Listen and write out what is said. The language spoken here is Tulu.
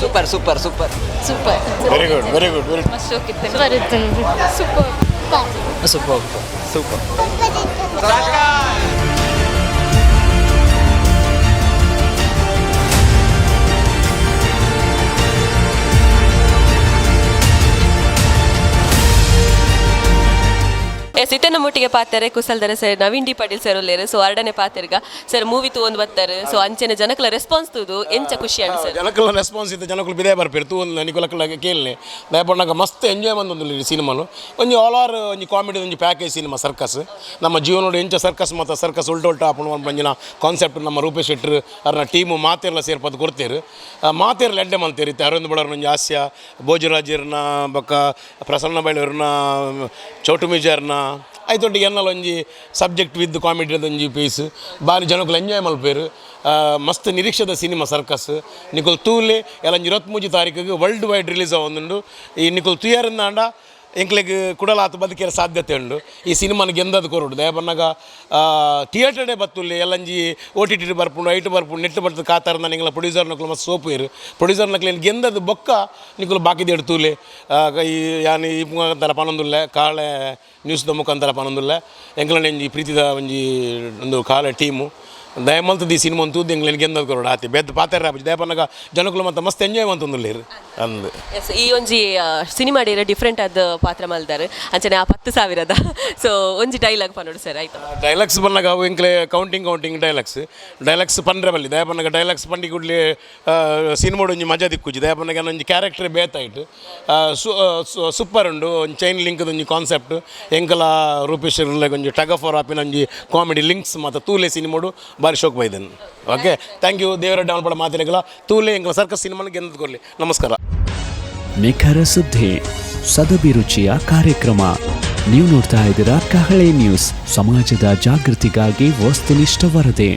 Super, super, super. Super. Very good, very good, very ಮಸ್ತ್ ಶೋಕಿತ್ತು. ಸೂಪರ್ ಇತ್ತು. Super. Super, super. S, ಇತ್ತೆ ನಮ್ಮೊಟ್ಟಿಗೆ ಪಾತಾರೆ ಕುಸಲ್ದರ sir Naveen D Patil sir ಉಲ್ಲೇರು. ಸೊ ಅರಡನೆ ಪಾತೆರ್ಗ ಸರ್, ಮೂವಿ ತೂ ಒಂದು ಬರ್ತಾರೆ. ಸೊ ಅಂಚೆನೆ ಜನಕಲ ರೆಸ್ಪಾನ್ಸ್ ತೂದು ಎಂಚ ಖುಷಿ ಆಂಡ್ ಸರ್? ಜನಕಲ ರೆಸ್ಪಾನ್ಸ್ ಇತ್ತು, ಜನಕುಲು ಬಿದೇ ಬರ್ಪೇರು ತೂ ನಿಕುಲಕ್ಕಲ ಕೇಳನೆ ದಯಪಣ್ಣಗ ಮಸ್ತ್ ಎಂಜಾಯ್ ಬಂದೊಂದು ಸಿನಿಮಾನು. ಒಂಜಿ ಆಲ್ ಆರ್ ಒಂಜಿ ಕಾಮಿಡಿ, ಒಂಜಿ ಪ್ಯಾಕೇಜ್ ಸಿನಿಮಾ ಸರ್ಕಸ್. ನಮ್ಮ ಜೀವನೋಡು ಎಂಚ ಸರ್ಕಸ್ ಮತ್ತು ಸರ್ಕಸ್ ಉಲ್ಟ ಉಲ್ಟ ಆಪುಂಡು ಒಂಜಿನ ಕಾನ್ಸೆಪ್ಟ್ ನಮ್ಮ ರೂಪೇಶ್ ಶೆಟ್ಟರ್ ಅವ್ರನ್ನ ಟೀಮು ಮಾತೆರ್ಲ ಸೇರ್ಪದು ಕೊಡ್ತೇರು. ಮಾತೆರ್ಲ ಎಡ್ಡೆ ಮಲ್ತೇರು. ಇತ್ತೆ ಅರವಿಂದ್ ಬಡವ್ರನ್ನ ಒಂಜಿ ಹಾಸ್ಯ, ಭೋಜರಾಜರ್ನ, ಬೊಕ್ಕ ಪ್ರಸನ್ನ ಬೈಲವ್ರನ್ನ, ಚೌಟು ಮಿಜಾರ್ನ ಐತೊಟ್ಟಿಗೆ ಎನ್ನಲ ಒಂಜಿ ಸಬ್ಜೆಕ್ಟ್ ವಿತ್ ಕಾಮಿಡಿ ಒಂಜಿ ಪೀಸ್. ಬಾರಿ ಜನಕುಲು ಎಂಜಾಯ್ ಮಲ್ಪೇರು. ಮಸ್ತ್ ನಿರೀಕ್ಷೆದ ಸಿನಿಮಾ ಸರ್ಕಸ್. ನಿಕುಲ್ ತೂಲೆ. ಎಲ್ಲ 23 ತಾರೀಕಿಗೆ ವರ್ಲ್ಡ್ ವೈಡ್ ರಿಲೀಸ್ ಆವೊಂದುಂಡು. ಈ ನಿಕುಲ್ ತುಯರಿಂದಾಂಡ ಎಂಕ್ಲೆಗ್ ಕುಡಲಾತ್ ಬದುಕಿರ ಸಾಧ್ಯತೆ ಉಂಡು. ಈ ಸಿನಿಮಾನ ಗೆಂದದ್ ಕೊರೊಡು. ದಯಪನ್ನಗ ಥಿಯೇಟರ್ಡೇ ಬತ್ತುಲ್ಲೆ. ಎಲ್ಲಂಜಿ ಓಟಿಟಿ ಬರ್ಪುಂಡು, ಐಟ್ ಬರ್ಪುಂಡು, ನೆಟ್ ಬರ್ತದೆ. ಕಾತಾರ ನಿಂಗಳ ಪ್ರೊಡ್ಯೂಸರ್ ನಕಲು ಮಸ್ತ್ ಸೋಪು ಇರು. ಪ್ರೊಡ್ಯೂಸರ್ ನಕ್ಲು ಗೆಂದದ್ ಬೊಕ್ಕ ನಿಕುಲು ಬಾಕಿ ದೇಡ್ ತೂಲೆ. ಈ ಯಾನ್ ಈ ಮುಖಾಂತರ ಪನೊಂದುಲ್ಲೆ, ಕಾಳೆ ನ್ಯೂಸ್ದ ಮುಖಾಂತರ ಪನೊಂದುಲ್ಲೆ, ಎಂಕ್ಲನ ಒಂಜಿ ಪ್ರೀತಿದ ಒಂಜಿ ಒಂದು ಕಾಳೆ ಟೀಮು, ದಯಮಲ್ತದ ಈ ಸಿನಿಮಾ ತೂದು ಎಂಕ್ಲೆನ್ ಗೆಂದದ್ ಕೊರೊಡು. ಆತೆ, ಬೆದ್ ಪಾತೆರ ಆಪುಜಿ. ದಯಪನ್ನಗ ಜನಕುಲು ಮತ್ತೆ ಮಸ್ತ್ ಎಂಜಾಯ್ ಮಂತೊಂದುಲ್ಲೆರ್ ಅಂದ್. ಎಸ್, ಈ ಒಂಜಿ ಸಿನಿಮಾ ಡೇರ ಡಿಫ್ರೆಂಟ್ ಆದ ಪಾತ್ರ ಮಲ್ದಾರ್. ಅಂಚನೆ ಆ 10,000ದ ಸೊ ಒಂಜಿ ಡೈಲಾಗ್ ಪನೋಡು ಸರ್, ಆಯ್ತು. ಡೈಲಾಗ್ಸ್ ಬಂದಾಗ ಅವು ಎಂಕ್ಲೆ ಕೌಂಟಿಂಗ್ ಕೌಂಟಿಂಗ್ ಡೈಲಾಗ್ಸ್. ಡೈಲಾಗ್ಸ್ ಪಂಡ್ರೆ ಬಲ್ಲಿ. ದಯಪನ್ನಗ ಡೈಲಾಗ್ಸ್ ಪಂಡಿ ಕೂಡಲೇ ಸಿನಿಮಾಡ್ ಒಂಜಿ ಮಜಾ ದಿಕ್ಕುಜಿ. ದಯಪನ್ನಗ ಒಂಜಿ ಕ್ಯಾರೆಕ್ಟರ್ ಬೇತಾಯ್ತು. ಸೂಪರ್ ಉಂಡು. ಒಂಜಿ ಚೈನ್ ಲಿಂಕ್ದ ಒಂಜಿ ಕಾನ್ಸೆಪ್ಟ್. ಎಂಕಲ ರೂಪೇಶ್ ಒಂಜಿ ಟಗ್ ಆಫ್ ವಾರ್ ಆಪಿನ ಒಂಜಿ ಕಾಮಿಡಿ ಲಿಂಕ್ಸ್ ಮಾತ ತೂಲೆ ಸಿನಿಮಾಡು. ಬಾರಿ ಶೋಕ್ ಬೈದನ್. Okay, thank you. ದೇವರ ಡೌನ್ ಮಾತಿರಗಲ ತೂಲೆ. ಎಂಕಲ ಸರ್ಕಸ್ ಸಿನಿಮಾನ ಗೆಂದದ್ ಕೊರ್ಲಿ. ನಮಸ್ಕಾರ. ನಿಖರ ಸುದ್ದಿ, ಸದಭಿರುಚಿಯ ಕಾರ್ಯಕ್ರಮ. ನೀವು ನೋಡ್ತಾ ಇದ್ದೀರಾ ಕಹಳೆ ನ್ಯೂಸ್, ಸಮಾಜದ ಜಾಗೃತಿಗಾಗಿ ವಸ್ತುನಿಷ್ಠ ವರದಿ.